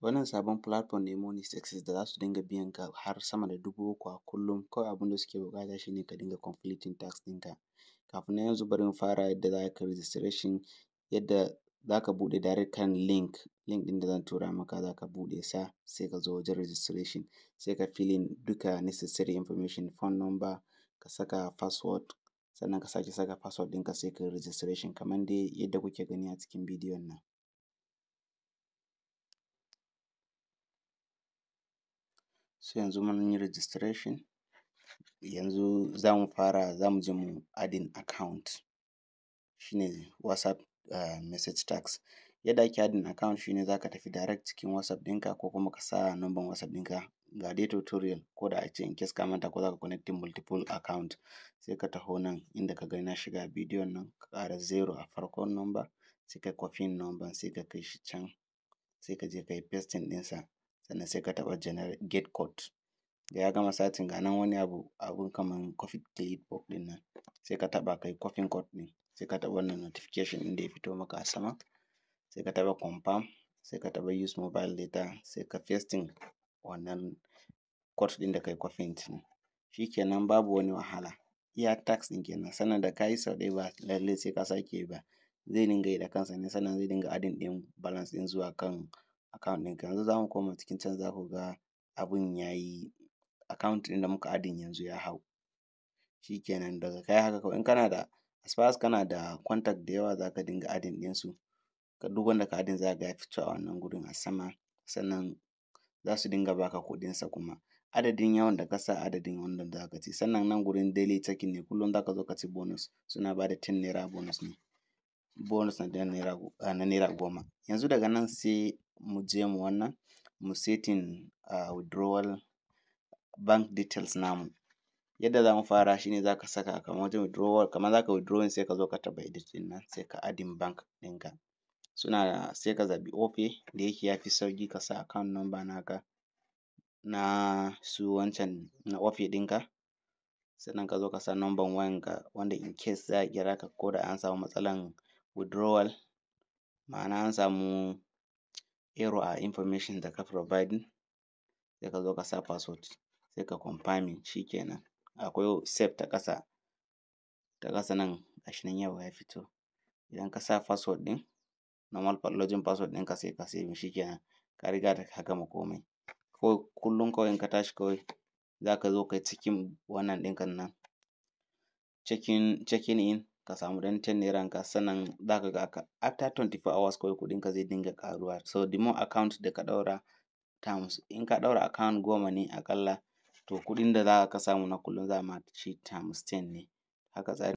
Wannan sabon platform ne, Money Success, da za su dinga biyan ka har sama da 3,000 a kullum. Kawai abin da suke buƙata shi ne ka dinga completing task ɗinka. Kafin nan, yanzu bari mu fara yadda za ka registration, yadda za ka buɗe direct kan link ɗin da zan tura maka. Za ka buɗe sa, sai ka zo wajen registration, sai ka filling duka necessary information: phone number, ka saka password, sannan ka sake saka password ɗinka, sai ka yi registration kamar dai yadda kuke gani a cikin bidiyon nan. So yanzu mun yi registration, yanzu za mu fara, za mu je mu adding account, shi ne WhatsApp message task. Yadda ake adding account shi ne za ka tafi direct cikin WhatsApp ɗinka ko kuma ka sa number WhatsApp ɗinka. Ga dai tutorial, ko da a ce in case ka manta ko za ka connecting multiple account, sai ka taho nan inda ka ga na shiga bidiyon nan, ka ƙara zero a farkon number, sai ka copying number, sai ka kai shi can, sai ka je ka yi pasting ɗinsa, sannan sai ka taɓa generate get code. Da ya gama searching, ga nan wani abu, abun kaman copy clipboard ɗin nan, sai ka taɓa ka yi copying code ɗin, sai ka taɓa wannan notification ɗin da ya fito maka a sama, sai ka taɓa confirm, sai ka taɓa use mobile data, sai ka pasting wannan code ɗin da ka yi copying ɗin. Shi kenan, babu wani wahala, iya task ɗin kenan. Sannan da ka yi sau ɗaya, ba lallai sai ka sake yi ba, zai dinga yi da kansa ne, sannan zai dinga adding ɗin balance ɗin zuwa kan account ɗinka. Yanzu za mu koma cikin can, za ku ga abun ya yi, account ɗin da muka adding yanzu ya hau. Shi kenan, daga ka yi haka kawai, in kana da, as far as kana da contact da yawa, za ka dinga adding ɗinsu. Duk wanda ka adding, za ka ga ya fito a wannan gurin a sama, sannan za su dinga baka kuɗinsa kuma. Adadin yawan da ka sa, adadin wanda za ka ci. Sannan nan gurin daily checking ne, kullum za ka zo ka ci bonus, suna ba da ₦10 bonus ne. Bonus na ₦10. Yanzu daga nan sai mu je mu wannan, mu setting withdrawal bank details namu. Yadda za mu fara shi ne za ka saka kamar wajen withdrawal, kamar za ka withdrawing, sai ka zo ka taɓa edit ɗin nan, sai ka adding bank ɗinka. Suna sai ka zaɓi Opay da yake ya fi sauƙi, ka sa account number naka na su wancan na Opay ɗinka. Sannan ka zo ka sa number wayanka, wanda in case za a kira ka ko da an samu matsalan withdrawal, ma'ana an samu error a information da ka providing. Sai ka zo ka sa password, sai ka confirming, shi kenan. Akwai save ta ƙasa, ta ƙasa nan, gashi nan, yawwa, ya fito. Idan ka sa password ɗin, normal login password ɗinka, sai ka saving, shi kenan, ka riga da ka gama komai. Ko kullum kawai in ka tashi, kawai za ka zo ka yi cikin wannan ɗinka nan, checking in, ka samu ɗan ₦10 ka. Sannan za ka ga after 24 hours kawai kuɗinka zai dinga ƙaruwa. So the more account da ka ɗaura times, in ka ɗaura account 10 ne aƙalla, to kuɗin da za ka samu na kullum za a ma shi times 10 ne. Haka tsarin.